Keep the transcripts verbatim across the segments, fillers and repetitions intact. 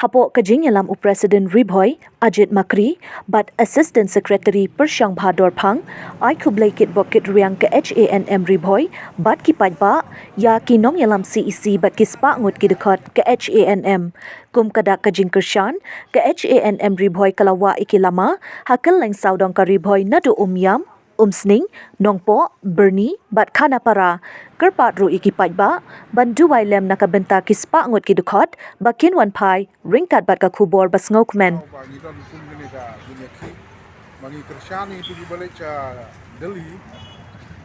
Hapoh ka jingïalam u President Ri Bhoi, Ajit Makri, bad Assistant Secretary Pyrshang Bhador Phang, ai khublei kitbok kitrwiang ka H A N M Ri Bhoi, bad ki paidbah, ïa ki nongïalam C E C bad ki spah ngut ki dkhot ka H A N M. Kum ka dak ka jingkyrshan, ka H A N M Ri Bhoi ka la wah ïa ki lama, ha kylleng sawdong ka Ri Bhoi naduh Umiam, Umsning, Nongpoh, Byrni, bad Khanapara. Kyrpad ruh ïa ki paidbah, ban duwai lem na ka bynta ki spah ngut ki dkhot, ba kin wan phai, ryngkat bad ka khubor ba sngewkmen. Ba ngi don kum kane ka jingïakhih, ba ngi kyrshan ïa ki ba leit sha Delhi,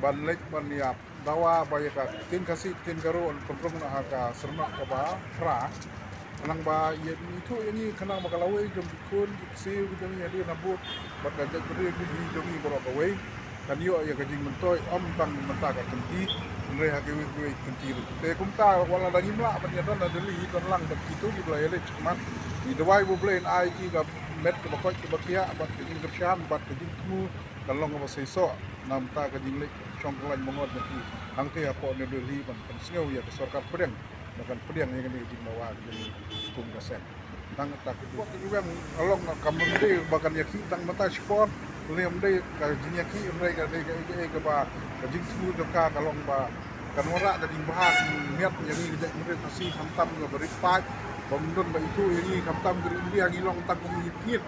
ban leit ban ïa dawa ba ïa ka ktien Khasi ktien Garo yn pynrung na ha ka syrnok kaba phra. Khnang ba ïa ithuh ïa ngi khnang ba ka lawei jong ki khun ki ksiew ki jong ngi hadien habud bad ka jaitbynriew jong ngi baroh kawei kan ïoh ïa ka jingmyntoi ym tang mynta ka kynti hynrei ha kiwei kiwei ki kynti ruh. Te kumta wat la da ngim lah ban ïa don ha Delhi, don lang bad kito kiba la ïaleit shakhmat. Ngi duwai ba U Blei un ai ki ka met kaba koit kaba khiah bad ka jingkyrshan bad ka jingthmu kan long kaba seisoh na bynta ka jingleit shong kyllain mongor jong ki hangtei hapoh New Delhi ban pynsngew ïa ka sorkar pdeng ba kan pdiang ïa kane ka jingdawa ka jong ngi kum ka seng. Tang kata ka jingpok ka jingweng ka long kam dei ba kan ïakhih tang mynta shipor, lane ym dei ka jingïakhih, ym dei ka dei ka ei ka ei kaba ka jingthmu jong ka ka long ba kan wanrah ka jingbha ka jingmiat ïa ngi ka jaitbynriew Khasi khamtam kaba rit paid, ba ym don ba ithuh ïa ngi khamtam ka ri India ngi long tang kum ki pynït.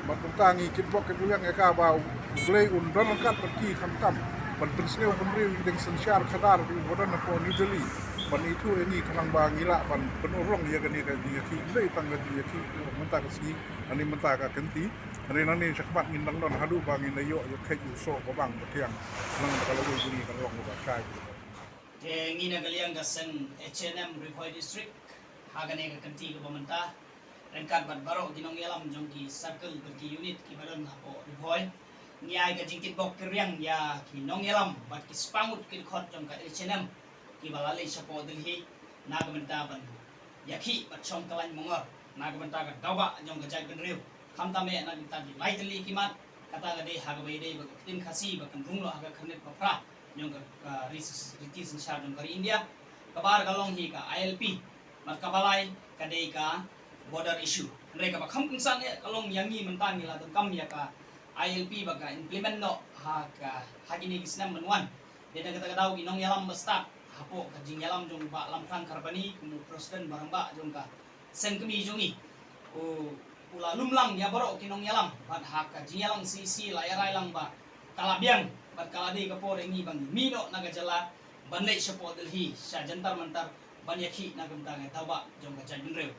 Bad kumta ngi kitbok kitweng ïa ka ba U Blei un don ryngkat bad ki khamtam ban pynsngew bynriew ïa ki dieng synshar khadar ba don hapoh New Delhi ban ithuh ïa ngi khnang ba ngi lah ban pynurlong ïa kane ka jingïakhih, ym dei tang ka jingïakhih mynta ka sngi, hangne mynta ka kynti, hangne nangne shakhmat ngin dang don haduh ba ngin da ïoh ïa kheit ïa u soh ba bang ba thiang khnang ba ka lawei jong ngi kan long kaba shai. Te ngi na ka liang ka seng H A N M Ri Bhoi District ha kane ka kynti kaba mynta, ryngkat bad baroh ki nongïalam jong ki circle bad ki unit kiba don hapoh Ri Bhoi, ngi ai ka jingkitbok kyrwiang ïa ki nongïalam bad ki spah ngut ki dkhot jong ka H A N M kiba la leit shapoh Delhi na ka bynta ban ïakhih bad shong kyllain mongor na ka bynta ka daw bah jong ka jaitbynriew, khamtam eh na ka bynta ki lai tylli ki mat. Kata ka dei ha kaba ïadei bad ka ktien Khasi ba kan rung noh ha ka khyrnit ba phra jong ka, ka ri-, riti synshar jong ka ri India. Kaba ar ka long hi ka I L P, bad kaba lai ka dei ka border issue. Hynrei kaba kham kongsan eh ka long ïa ngi mynta ngi la donkam ïa ka I L P ba ka implement noh ha ka, ha kine ki snem ban wan. Dei na kata ka daw ki nongïalam ba stad hapoh ka jingïalam jong u Bah Lamphrang Kharbani kum u President ba rangbah jong ka seng kmie jong ngi, u, u la lum lang ïa baroh ki nongïalam bad ha ka jingïalang C E C la ïa rai lang ba ka la biang bad ka la dei ka por ïa ngi ba ngi mih noh na ka jylla ban leit shapoh Delhi sha Jantar Mantar ban ïakhih na ka bynta ka daw bah jong ka jaitbynriew.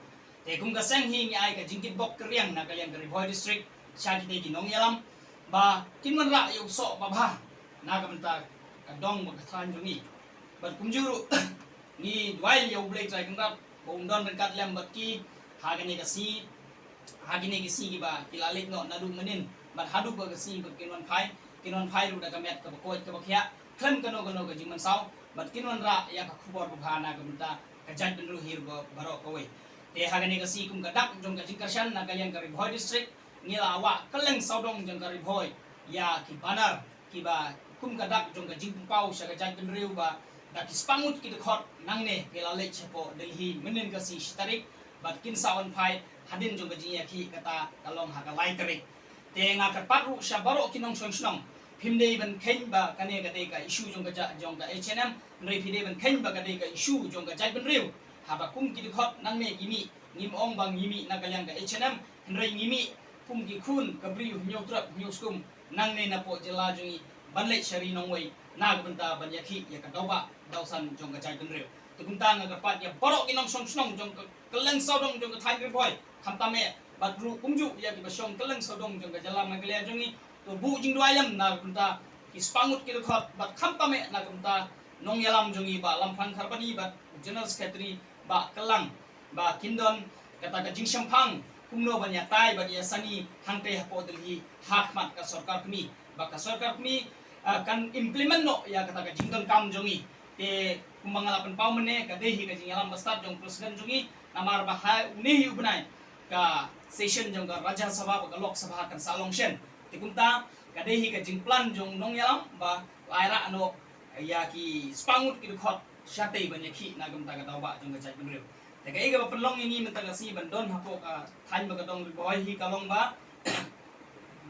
Te kum ka seng hi ngi ai ka jingkitbok kyrwiang na ka liang ka Ri Bhoi District sha kitei ki nongïalam ba kin wanrah ïa u soh ba bha na ka bynta ka dong bad ka thaiñ jong ngi. Bad kumjuh ruh ngi duwai ïa U Blei Trai Kynrad ba un don ryngkat lem bad ki ha kane ka sngi, ha kine ki sngi kiba ki la leit noh naduh mynnin bad haduh ba ka sngi ba kin wan phai, kin wan phai ruh da ka met kaba koit kaba khiah khlem kano kano ka jingmynsaw bad kin wanrah ïa ka khubor ba bha na ka bynta ka jaitbynriew hi ruh ba, baroh kawei. Te ha kane ka sngi kum ka dak jong ka jingkyrshan na ka liang ka Ri Bhoi District ngi la wah kylleng sawdong jong ka Ri Bhoi ïa ki banner kiba kum ka dak jong ka jingpynpaw sha ka jaitbynriew ba da ki spah ngut ki dkhot nangne ki la leit shapoh Delhi mynnin ka sngi shi tarik bad kin sa wan phai hadien jong ka jingïakhih kata ka long ha ka lai tarik. Te nga kyrpad ruh sha baroh ki nongshong shnong, phim dei ban kheiñ ba kane ka dei ka issue jong ka ja-, jong ka H A N M, hynrei phi dei ban kheiñ ba ka dei ka issue jong ka jaitbynriew. Haba kum ki dkhot nangne ki mih, ngim ong ba ngi mih na ka liang ka H A N M, hynrei ngi mih kum ki khun ka Bri u Hynñiewtrep Hynñiewskum nangne napoh jylla jong ngi ban leit sha ri nongwei na ka bynta ban ïakhih ïa ka daw bah daw san jong ka jaitbynriew. Te kumta nga kyrpad ïa baroh ki nongshong shnong jong ka kylleng sawdong jong ka thaiñ Ri Bhoi khamtam eh bad ruh kumjuh ïa kiba shong kylleng sawdong jong ka jylla Meghalaya jong ngi, to buh jingduwai lem na ka bynta ki spah ngut ki dkhot bad khamtam eh na ka bynta nongïalam jong ngi Bah Lamphrang Kharbani bad General Secretary Bah Kylang ba kin don kata ka jingshemphang kumno ban ïatai bad ïasani hangtei hapoh Delhi ha khmat ka sorkar kmie ba ka sorkar kmie, ah, kan implement noh ïa kata ka jingdonkam jong ngi. Te kumba nga la pynpaw mynne ka dei hi ka jingïalam ba stad jong u President jong ngi namar ba ha une hi u bnai ka session jong ka Rajya Sabha bad ka Lok Sabha kan sa long shen. Te kumta ka dei hi ka jingplan jong u nongïalam ba la ïarah noh ïa ki spah ngut ki dkhot shatei ban ïakhih na ka bynta ka daw bah jong ka jaitbynriew. Te kaei kaba pynlong ïa ngi mynta ka sngi ban don hapoh ka thaiñ ba ka dong Ri Bhoi hi ka long ba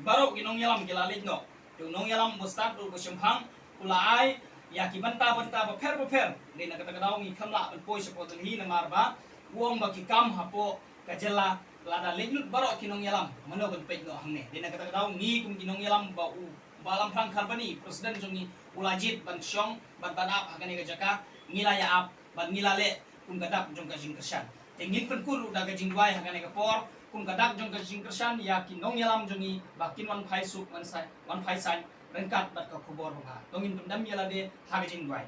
baroh ki nongïalam ki la leit noh. Te u nongïalam ba stad u ba shemphang u la ai ïa ki bynta bynta bapher bapher. Dei na kata ka daw ngi khlem lah ban poi shapoh Delhi namar ba u ong ba ki kam hapoh ka jylla lada leit lut baroh ki nongïalam, mano ban peit noh hangne. Dei na kata ka daw ngi kum ki nongïalam ba u Bah Lamphrang Kharbani, President jong ngi, u la jied ban shong bad ban ap ha kane ka jaka, ngi la ïa ap bad ngi la leh kum ka dak jong ka jingkyrshan. Te ngin pynkur ruh da ka jingduwai ha kane ka por kum ka dak jong ka jingkyrshan ïa ki nongïalam jong ngi ba kin wan phai suk wan sai, wan phai saiñ ryngkat bad ka khubor babha. To ngin pyndem ïa lade ha ka jingduwai.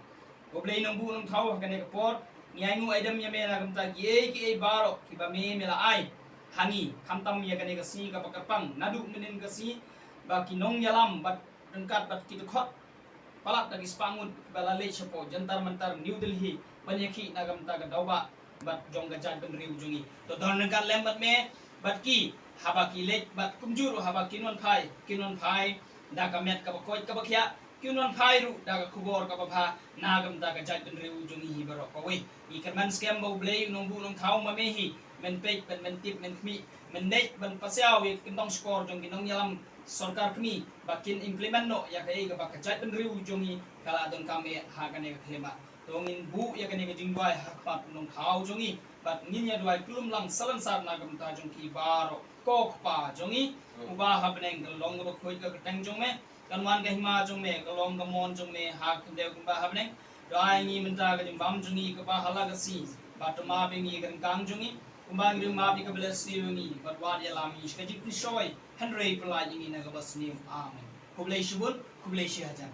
Ko Blei Nongbuh Nongthaw, ha kane ka por ngi ainguh aidem ïa me na ka bynta kiei kiei baroh kiba me me la ai ha ngi, khamtam ïa kane ka sngi kaba kyrpang naduh mynnin ka sngi ba ki nongïalam bad ryngkat bad ki dkhot palat da ki spah ngut kiba la leit shapoh Jantar Mantar New Delhi ban ïakhih na ka bynta ka daw bah bad jong ka jaitbynriew jong ngi. To don ryngkat lem bad me bad ki haba ki leit bad kumjuh ruh haba kin wan phai, kin wan phai da ka met kaba koit kaba khiah, kin wan phai ruh da ka khubor kaba bha na ka bynta ka jaitbynriew jong ngi hi baroh kawei. Ngi kyrmen skhem ba U Blei U Nongbuh Nongthaw ma me hi men peit bad men tip men khmih, men dei ban pasiaw ïa ka kyntong shkor jong ki nongïalam sorkar kmie ba kin implement noh ïa kaei kaba ka jaitbynriew jong ngi ka la donkam eh ha kane ka khyllipmat. To ngin buh ïa kane ka jingduwai ha khmat U Nongthaw jong ngi bad ngin ïa duwai khlem lang salonsar na ka bynta jong ki baroh. Ko Kpa jong ngi uba ha bneng, ka long kaba khuid ka kyrteng jong me, kan wan ka hima jong me, ka long ka mon jong me ha ka khyndew kumba ha bneng. To ai ngi mynta ka jingbam jong ngi kaba ha la ka sngi bad to map ïa ngi ka ryngkang jong ngi kumba ngi map ïa kiba leh sniew ïa ngi, bad wat ïalam ïa ngi sha ka jingpynshoi, hynrei pyllait ïa ngi na kaba sniew. Amen. Khublei shibun, khublei shihajar.